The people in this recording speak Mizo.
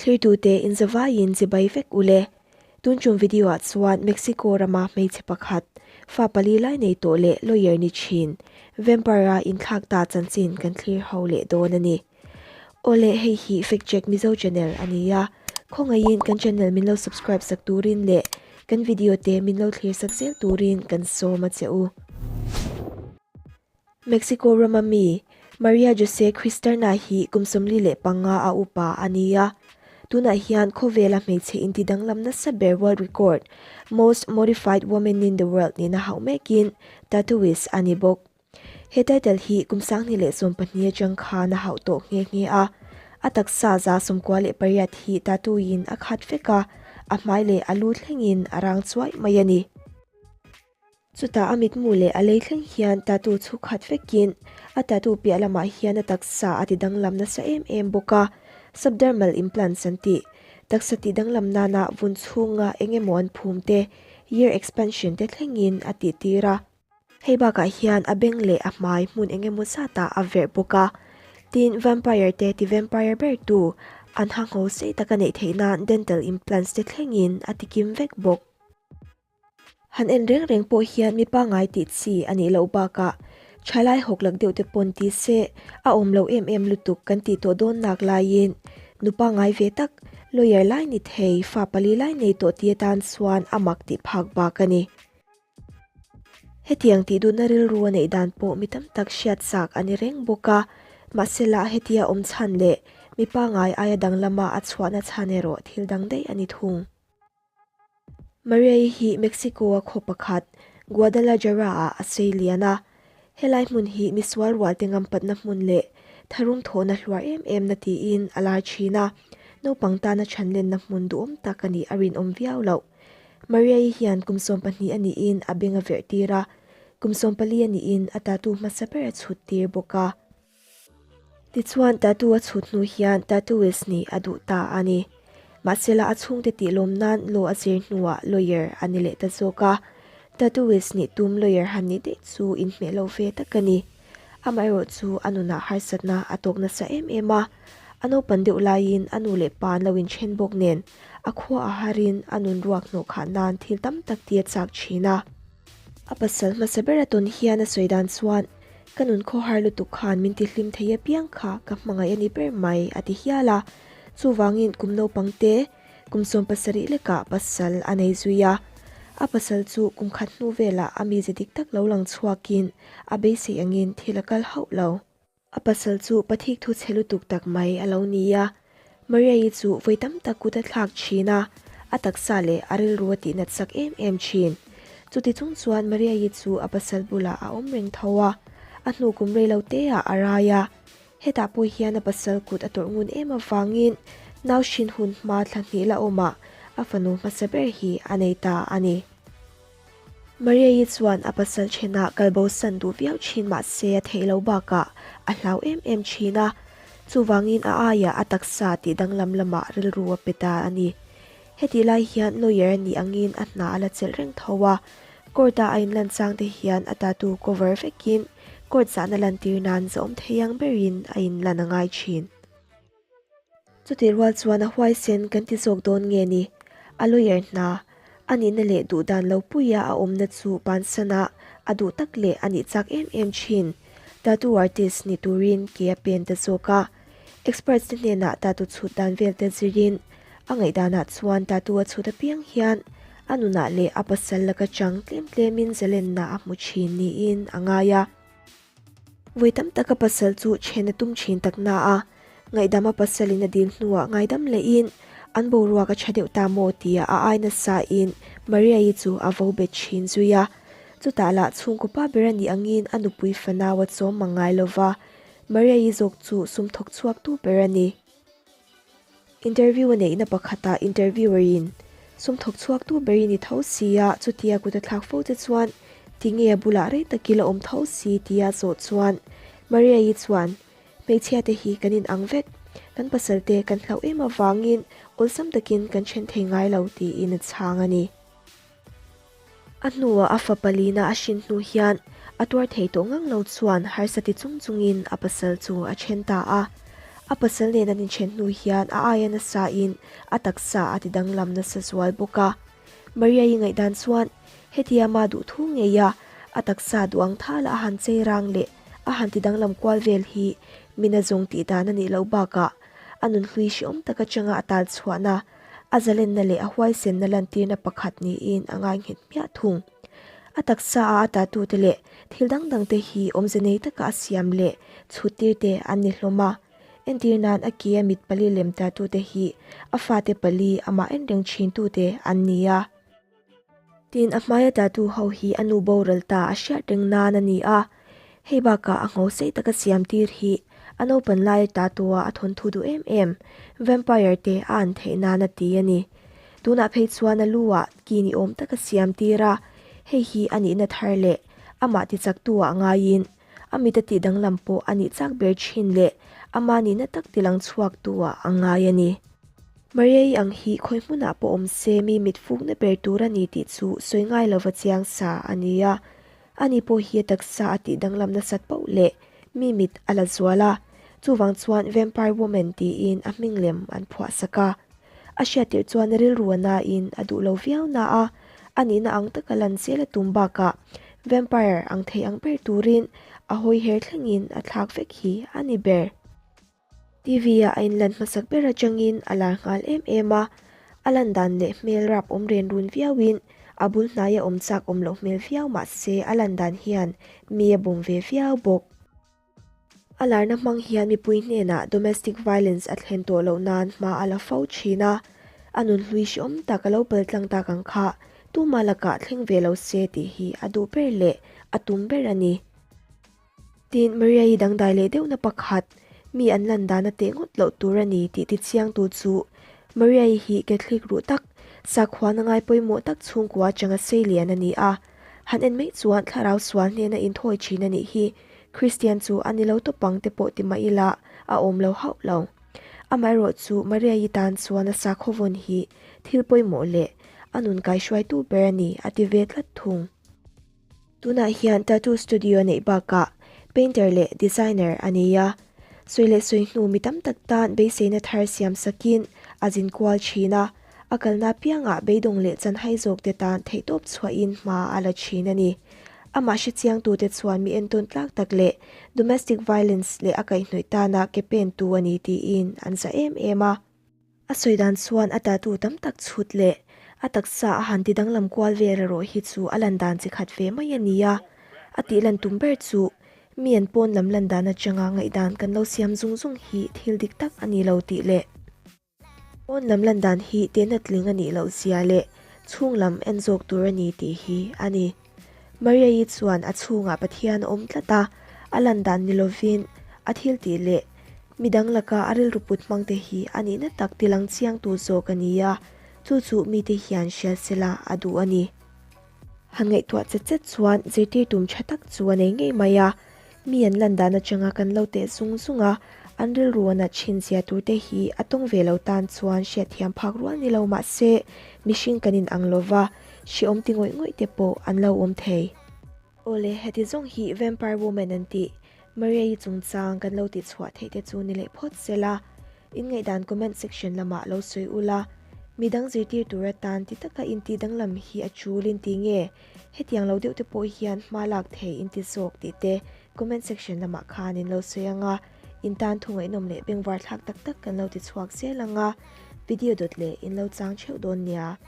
Thlirtute inzavaiin chibai vek ule. Tun tum video ah chuan Mexico rama hmeichhe pakhat, fa pali lai nei tawh leh lawyer ni thin, vampire a inthlak ta chanchin kan thlir ho leh dawn a ni. Awle hei hi Fact Check Mizo channel a ni a, khawngaihin kan channel min lo subscribe sak turin leh kan video te min lo thlir sak zel turin kan sawm a che u. Mexico rama mi, Maria Jose Cristerna hi kum 45 a upa a ni a. Tunah hian khawvela hmeichhe inti danglam nasa ber world record, Most Modified Woman in the World nihna hauh mekin tattooist a ni bawk. He title hi kum 2012 atang khan a hauh tawh nghe nghe a. A taksa 98% hi tattoo-in a khat vek a, a hmai leh a lu thlengin a rang chuai mai a ni. Chutah a mitmu leh a lei thleng hian tattoo chhu khat vekin a tattoo piah lamah hian a taksa a ti danglam nasa em em bawk a, subdermal implants an tih. Taksa tih danglam nana vun chhunga eng emaw an phum te, ear expansion te thlengin a tih tir a. Hei bakah hian a beng leh a hmai hmun eng emaw zatah a verh bawk a. Tin, vampire te ti vampire ber tu an ha ngho sei taka neih theih nan dental implants te thlengin a ti kim vek bawk. Han en reng reng pawh hian mi pangngai tih chi a nih loh bakah thalai hawk lak deuh te pawn ti se a awm lo em em lutuk kan tih tawh dawn nak laiin nu pangngai ve tak lawyer lai ni thei fa pali lai nei tawh ti atan chuan a mak tih phak bak a ni. Hetiang tih duhna rilru a neih dan pawh mi tam tak hriat chak a ni reng bawk a, mahsela hetia awm chhan leh mi pangngai aia danglama a chhuahna chhan erawh thil dang daih a ni thung. Maria-i hi Mexico-a khaw pakhat, Guadalajara-ah a sei lian a. Helai hmun hi misual rualte ngampatna hmun leh tharum thawhna hluar em em na tiin a lai thin a, naupang tana chhanlenna hmun duhawm tak a nih a rinawm viau loh. Maria-i hian kum 12 a niin a beng a verh tir a, kum 14 a niin a tattoo hmasa ber a chhut tir bawk a. Tichuan tattoo a chhut hnu hian tattooist nih a duh ta a ni. Mahsela a chhungte tih lawm nan law a zir hnuah lawyer a ni leh ta zawk a. Tattooist nih tum lawyer han nih daih chu inhmeh lo ve tak a ni. Amaherawh chu a nunah harsatna a tawk nasa em em a. A naupan deuh laiin a nu leh pa an lo inthen bawk nen a khua a harin a nun ruak hnawh khah nan thil tam tak ti a chak thin a. A pasal hmasa ber a tawn hian a sawi dan chuan Ka nun khawhar lutuk khan min ti hlim thei apiang kha ka hmangaih a ni ber mai a ti hial a. Chuvangin kum naupang te kum 17 lekah pasal a nei zui a. A pasal chu kum khat hnu velah a mize dik tak lo lang chhuakin a beisei angin thil a kal hauh lo. A pasal chu pathik thu chhe lutuk tak mai a lo ni a. Maria-i chu vawi tam tak kut a thlak thin a, a taksa leh a rilru a tihnat sak em em thin. Chuti chung chuan Maria-i chu a pasal bulah a awm reng tho a, a hnu kum rei lo te ah a rai a. Hetah pawh hian a pasal kut a tawrh ngun em avangin nau hrin hun hma thla hnih la awmah a fanu hmasa ber hi a nei ta a ni. Maria-i chuan a pasal thenah kalbo san duh viau thin mah se a theih loh bakah a hlau em em thin a, chuvangin a aiah a taksa tih danglam lamah rilru a pe ta a ni. Hetih lai hian lawyer a nih angin a hna a la chelh reng tho a, court-a a inlan chang te hian a tattoo cover vekin court zahna lantir nan zahawm thei ang berin a inlan a ngai thin. Chutih rual chuan a huaisen kan ti zawk dawn nge ni? A lawyer hna, a nihna leh duh dan lo puia a awmna chu bansan a, a duh tak leh a nih chak em em thin. Tattoo artist ni turin ke a pen ta zawk a. Experts te hnenah tattoo chhut dan vel te zirin, a ngaihdanah chuan tattoo a chhut apiang hian a nunah leh a pasal laka chang tlem tlemin zalenna a hmu thin niin a ngai a. Vawi tam taka pasal chu then a tum thin tak na a, ngaihdam a pasalin a dil hnuah ngaidam lehin an boruak a tha deuh ta maw tia a ai nasa in Maria-i chu a vo bet thin zui a. Chutah lah chhungkaw pa ber a nih angin a nupui fanau a chawm mang ngai lova, Maria-i zawk chu sum thawk chhuak tu ber a ni. Interview a neihna pakhatah interviewer in sum thawk chhuak tu ber i ni tho si a, chutia kut a thlak fo che chuan tinge a bulah rei tak ila awm tho si tia zawh chuan Maria-i chuan hmeichhia te hi kan in ang vek, kan pasal te kan hlauh em avangin awlsam takin kan then thei ngai lo tiin a chhang a ni. A hnuah a fapa lina a hrin hnu hian a tuar thei tawh ngang lo chuan harsa ti chung chungin a pasal chu a then ta a. A pasal nen an inthen hnu hian a aia nasa in a taksa a ti danglam nasa zual bawk a. Maria-i ngaihdan chuan hetia ma duh thu ngei a, a taksa duang thala a han chei rang leh a han ti danglam kual vel hi mina zawng tih dan a nih loh bakah a nunhlui hreawm tak atanga a tal chhuahna, a zalenna leh a huaisenna lantirna pakhat niin a ngai nghet hmiah thung. A taksa a a tatute leh thil dang dangte hi awmze nei taka a siam leh chhuttir te an ni hlawm a. Entir nan a ke a mit pali lem tatute hi a fate pali amah en reng thintute an ni a. Tin, a hmaia tatu ho hi a nu boral ta a hriat reng nan a ni a. Hei bakah a ngho sei taka siam tir hi a naupan laia tatua a thawnthu duh em em vampire te a an theih nan a ti a ni. Tunah phei chuan a lu ah ki ni awm taka siam tir a, hei hi a nihna thar leh amah tichaktu ah ngaiin a mit a tih danglam pawh a nih chak ber thin leh ama nihna tak tilang chhuak tu ah a ngai a ni. Maria-i ang hi khawi hmunah pawh awm se mi mit fukna ber tur a ni tih chu sawi ngai lova chiang sa a ni a. Ani pawh hi a taksa a tih danglam nasat poh leh mi mit a la zual a, chuvang chuan Vampire Woman tiin a hming lem an phuah sak a. A hriattirh chuan rilru a nain a duh lo viau na a, a nihna ang taka lan zel a tum bakah Vampire ang thei ang ber turin a hawi her thlengin a thlak vek hi a ni ber. TV-ah a inlan hmasak ber atangin a lar nghal em em a, a lan dan leh hmel rap awm ren run viauin a bul hnaia awm chak awm loh hmel viau mah se a lan dan hian mi a bum ve viau bawk. A larna hmang hian mipui hnenah domestic violence a thlen tawh loh nan hma a la fo thin a, a nunhlui hreawm tak a lo paltlang tak ang kha tuma lakah thleng ve lo se tih hi a duh ber leh a tum ber a ni. Tin, Maria-i dangdai leh deuhna pakhat, mi an lan dan a teh ngawt loh tur a ni tih tichiangtu chu Maria-i hi Catholic ruh tak, sakhuana ngai pawimawh tak chhungkua atanga sei lian a ni a. Han en mai chuan thlarau sual hnena inthawi thin a nih hi Kristian chu a ni lo tawp ang te pawh ti mah ila a awm lo hauh lo. Amaherawh chu Maria-i tan chuan a sakhaw vawn hi thil pawimawh leh a nun kaihruaitu ber a ni a ti ve tlat thung. Tunah hian tattoo studio neih bakah painter leh designer a nei a. Sawi leh sawi hnu mi tam tak tan beiseina thar siam sakin a zin kual thin a, a kalna apiangah beidawng leh chanhai zawk te tan theihtawp chhuahin hma a la thin a ni. Amah hrechiangtute chuan mi entawn tlak tak leh domestic violence leh a kaihhnawih tana ke pentu a ni tiin an za em em a. A sawi dan chuan a tattoo tam tak chhut leh a taksa a han ti danglam kual vel erawh hi chu a lan dan chi khat ve mai a ni a. A tih lan tum ber chu mi an pawn lam lan dan atanga ngaihdan kan lo siam zung zung hi thil dik tak a ni lo tih leh pawn lam lan dan hi tehna tling a nih loh zia leh chhung lam en zawk tur a ni tih hi a ni. Maria-i chuan a chhungah Pathian a awm tlat a, a lan dan ni lovin a thil tih leh midang laka a rilru put hmangte hi a nihna tak tilang chiangtu zawk a ni a, chu chu mite hian hriat sela a duh a ni. Han ngaihtuah chet chet chuan zirtir tum tha tak chu a nei ngei mai a, mi an lan dan atanga kan lo teh zung zung a, an rilru a nat thin zia turte hi a tawng ve lo tan chuan hriatthiam phak rual ni lo mah se mihring kan inang lova, Hreawm ti ngawih ngawih te pawh an lo awm thei. Awle, heti zawng hi Vampire Woman an tih, Maria-i chungchang kan lo tihchhuah theih te chu ni leh phawt sela. In ngaihdan comment section lamah lo sawi ula. Midang zirtir tur atan ti taka inti danglam hi a tul in ti nge? Hetiang lo deuh te pawh hian hma lak thei in ti zawk tih te comment section lamah khan in lo sawi anga in tan thu ngaihnawm leh bengvar thlak tak tak kan lo tichhuak zel anga video dawt leh in lo chang theuh dawn nia.